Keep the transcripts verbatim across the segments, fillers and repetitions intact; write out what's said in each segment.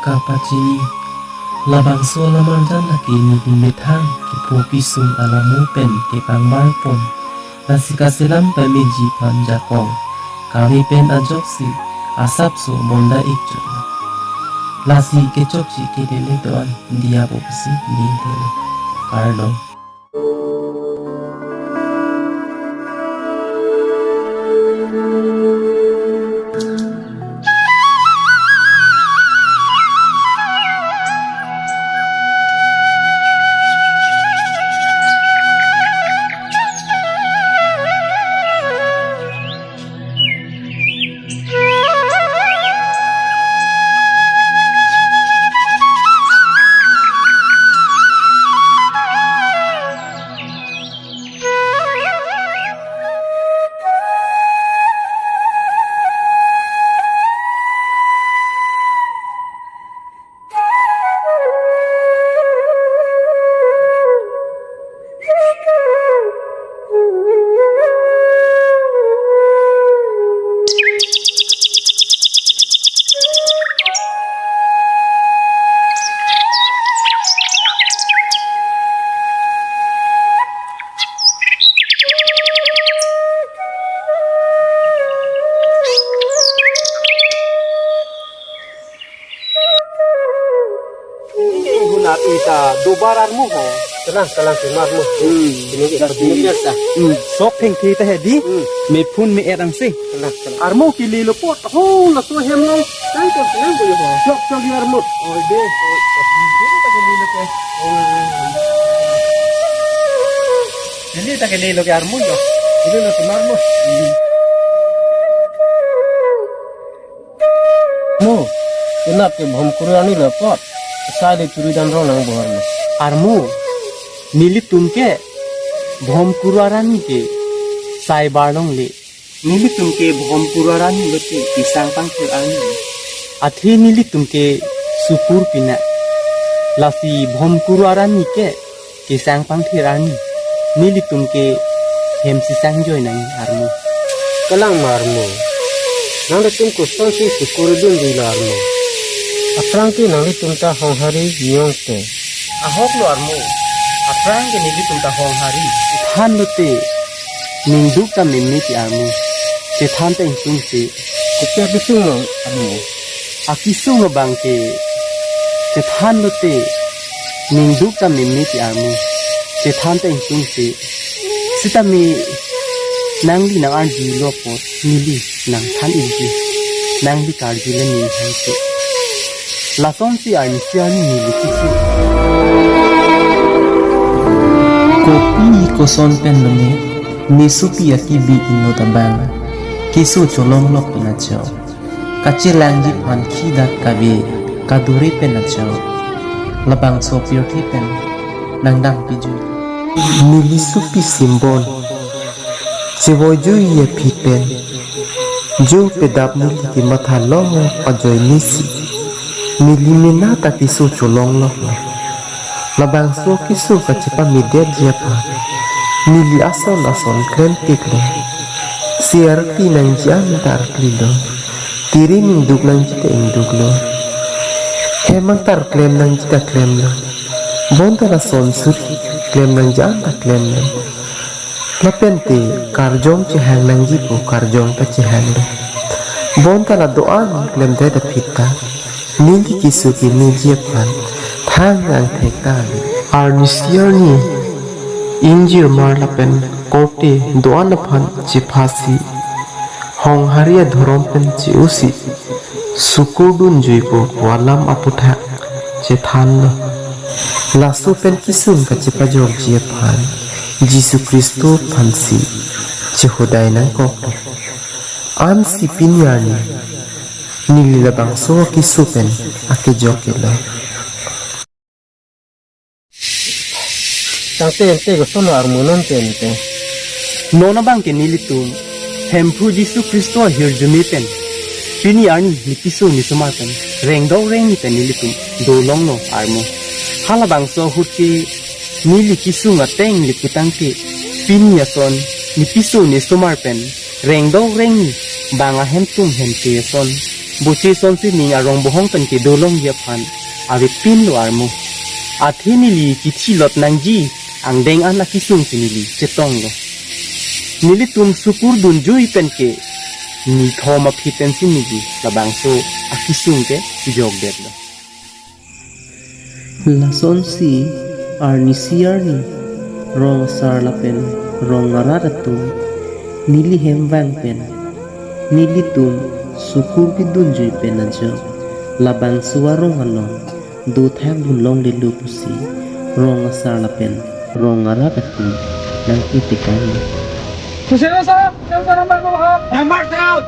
Kapachini. Labangso alam arjan lake neli methang kepho kesung alamo pen kepangbar pon. Lasi kaselam pameji aphan jakong kave pen ajoksi asapso bonda-ik chot. Lasi kechokche kelele do-an diya pusi neli helo. Kardom. Ini hunat ita dobar armu ho. Kalang, kalang si armu. Hmm. Ini kita Dak punya. Ini biasa. Hmm. Sok thengthe ta hedi. Hmm. Mephun me-et angse. Kalang, kalang. Armu kelelo apot. Ho, laso hem long. Tang ko, tang ko yo ho. Sok, sok di armu. Oh, de. Ini ta kelelo ke. Ini ta kelelo ke armu yo. Ini lo si armu. Hmm. Mo, inat ke Bhomkuru arni lo apot, sai le churi dan rong nang bohor mo. Armu, nelitum ke Bhomkuru arni ke sai bar longle. Nelitum ke Bhomkuru arni lote kesang pangthir arni. Athe nelitum ke Sukur pina. Lasi Bhomkuru arni ke kesang pangthir arni, nelitum ke hem sisang joi nang armu. Kalang ma armu. Nanglitum kosonsi Sukur dunji lo armu. Aphrang ke nanglitum ta Honghari nyong te. Ahok lo armu. Aphrang ke nelitum ta Honghari. Chethan lote, ning duk ta meme ti armu. Chethan ta ingtung si. Kopi akesung lo armu? Akesung abang ke chethan lote, ning duk ta meme ti armu. Chethan ta ingtung si. Sitame nangli nang-arjulo apot neli nangthan-ikji. Nangli karju le ning hang si. Lasonsi arnisi arni neli keso. Kopi koson pen lone, nesopi akibi inut abang keso cholonglok pinacho. Kachelangji aphan khidat kave kadure pen acho. Labangso apirthe pen nangdang piju. Neli sopi simbon. Chevoi jui aphi pen. Jo pedap neli kematha long pajoi nisi. Neli mena ta keso cholonglok lo. Labangso keso kachepamedetji aphan neli ason ason klem tik lo. Si arkli nangji anta arkli lo. Tiri ning duk nangji ta ingduk lo. Hem anta klem nangji ta klem lo. Bonta lason suri klem nangji anta klem lo. Lapen te karjong chehang nangji pu karjong ta chehang lo. Bonta la do-an klemdet aphi ta. Neli keso kemeji aphan thang angthek ta le. Arnisi arni ingjirmar lapen korte do-an aphan chephasi Honghari adhorom pen che-osi Sukur dunjui pu alam aputhak chethan lo. Laso pen kesung kachepajokji aphan Jisu Khristo aphansi chehodai nangkok lo. Ansi pini arni neli labangso keso pen akejok kelo. Tangte ante koson armu non te ante. Non abang ke nelitum Hemphu Jisu Khristo ahirjume pen pini arni nepiso nesomar pen rengdok rengni pen nelitum dolonglo armu. Halabangso ahut ke neli kesung ateng le putangte pini ason nepiso nesomar pen rengdok rengni bang ahemtun hemte ason Boche sonsi ning arong bohong pen kedolongji aphan aripin lo armo. Athe neli kithilot nangji angdeng an akesung si neli chetonglo. Nelitum sukur dunjui pen ke nithom aphi pensi neli labangso akesung ke jokdetlo. Lasonsi arnisi arni rong asar lapen rong arat atum neli hem vang pen nelitum sukur kedunjui pen ajok labangso arong along dothak dun longlelo pusi rong asar lapen rong arat atum nangkitekang. Kusino sa, nang sa nang bang ko ha? Nang bang sa,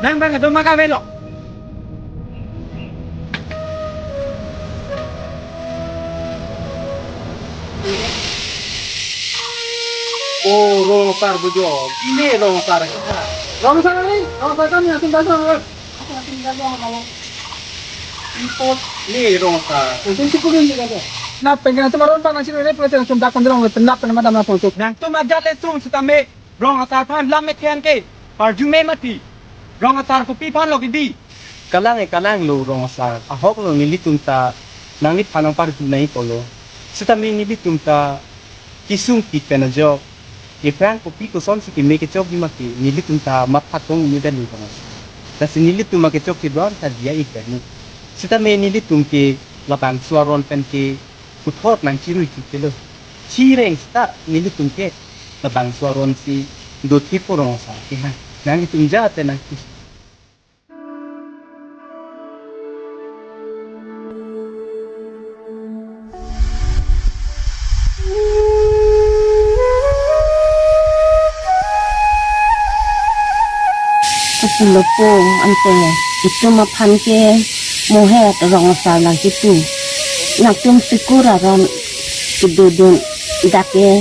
nang bang do maka velo. Oh, rong asar bujok. Ini rong asar kita. Rong asar ini, rong asar kami asing datang. Asing datang kalau import. Ini rong asar. Nanti suku ini kan. Nap pengen cuma rong bang sini, ini pun cuma dak pendrong, penap penap madam lapor tu. Nangtum ajat le sung sitame. Rong asar aphan lam methen ke parjume mati. Rong asar kopi aphan lo kedi? Kalang e, kalang lo rong asar. Ahok lo nelitum ta nangliphan nangparju nai polo. Sitame nelitum ta kesung pit pen ajok. Ephrang kopi kosonsi keme kechokji ma ke nelitum ta matha tong nidalo rong asar. Lasi nelitum ma kechok kedon ta dia ik bani. Sitame nelitum ke labangso aron pen ke puthot nangchirui chikelo. Chireng seta nelitum ke labangso aron si dothip rong asar ke ha. Nanglitum jate nangki. Kupulo po ante itum aphan ke mohet rong asar nangkipu. Nangtum sukur aron kedodun dak ke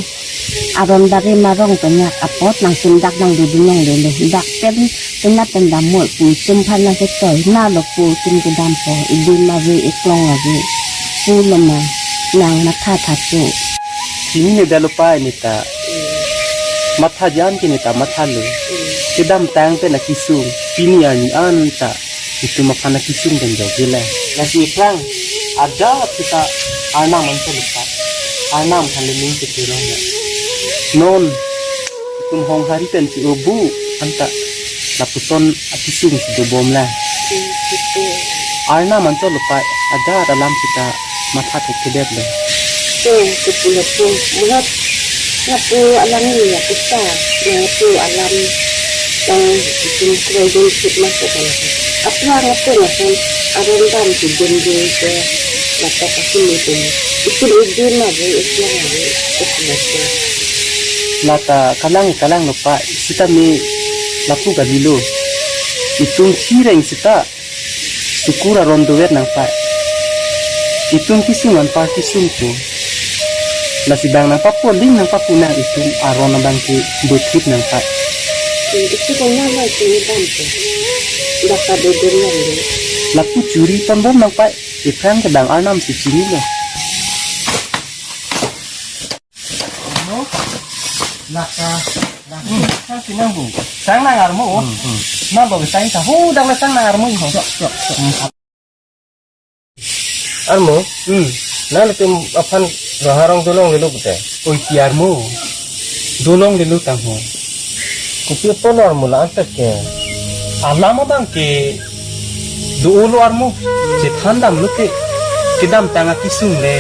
aron bari marong penyak apot nangtum dak nangdodun longlelo. Dak pen penap pen dammo pu itum aphan nangketoi na lo pu itum kedampo idun mari iklong mari pu lo ma nang matha tha pu. Chini ne dalo pa neta. Matha jan ke neta mathalo. Kedamtang pen akesung pini arni anta itum aphan akesung pen jokjela. Lasi ephrang ajat kita Arnam anchot lo pa. Arnam aphan le ning ketirong ya. Non itum honghari pen si obu anta lapuson akesung si dobomlang. Arnam anchot lo pa, ajat alam kita matha thekthe-detlo. To, kupulo po, muhat, lapu alam ni ya kita, lapu alam, tang itum kroidun sut mas ko pala. Aphrang atum atum aron dam si dundun ke, lata pasi ni tum. Itum idun ma bo, itum ma bo, kupulo po. Lata kalang kalang lo pa, sitame lapu kalilo. Itum chireng seta sukur aron dover nangpa. Itum kesung anpar kesung ko. Lasi bang nangpapo ling nangpapo nang itum aron abang ke dothip nangpa. Itum ko nama itum dam ko. Dak ka dover nang lo. Lapu churi ponbom nangpa. Ephrang ke bang Arnam si chinilo. Armo, laka, laka, sang sinang bu. Sang nang armo. Hmm, hmm. Nang bawa sang sa. Hu, dak le sang nang armo. Sok, sok, sok. Hmm. Armo, hmm. Nang itum aphan rong arong dolonglelo pute. Oi ti armo. Dolonglelo tangho. Kopi apotlo armo la-an tek ke. Alam abang ke do-olo armo. Chethan damlo ke. Kedamtang akesung le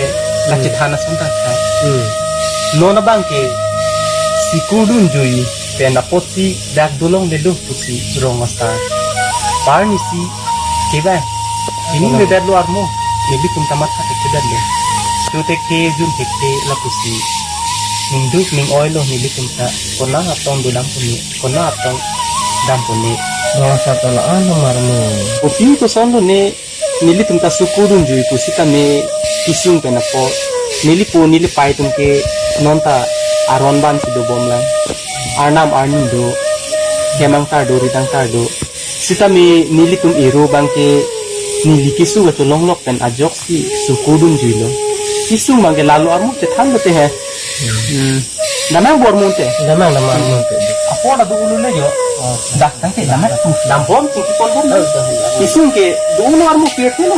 la chethan ason tangka. Hmm. Non abang ke sukur dunjui pen apotsi dak dolonglelo pusi rong asar. Arnisi ke bang. Chini ne detlo armo. Nelitum ta matha thekthe-detlo. Cho thekthe jun thekthe lapusi. Ning duk ning oilo nelitum ta. Konat atong dolang puni. Konat atong dam puni. Rong asar ta la-an lo armo. Kopi kosonlo ne nelitum ta sukur dunjui pu sitame kesung pen apot. Neli po neli pai atum ke non ta aron ban si dobomlang. Arnam arni do. Hem angtar do, rit angtar do. Sitame nelitum ero abang ke neli kesung kacholonglok pen ajoksi sukur dunjuilo. Kesung abang ke lalo armo chethan pute he. Hmm. Damnang bo armo te. Damnang, damnang armo te. Apor adu ulu le jo. Dak tangte dam eh. Dam bom, tingki pon bom. Isung ke dulu armu pirti lo.